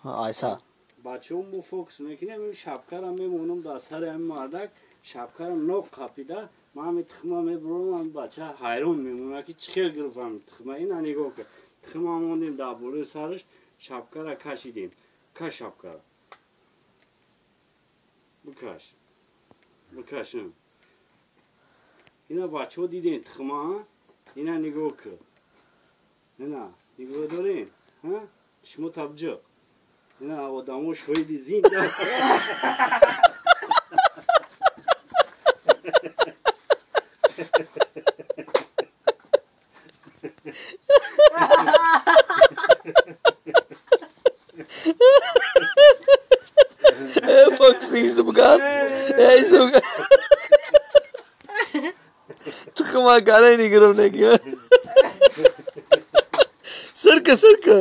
Айса. Бачаҳо, мо фокус мекунем, шапкара мемонам дар сари ҳами мардак, шапкара ноқ қапида, ман ҳами тухма мебурам, ҳами бача ҳайрон мемонад, ки чӣ хел гирифт ҳами тухма. Ина нигоҳ кун, тухма мондем дар болои сараш, шапкара кашидем. Каш шапкара, бикаш, бикаш. Ина, бачаҳо, дидем тухма? Ина нигоҳ кун, ина нигоҳ дорем. Шумо табҷиқ, ина одамо шоҳиди зинда. Фокус бугар. Тухма гарай нигирам неги. Сирка, сирка.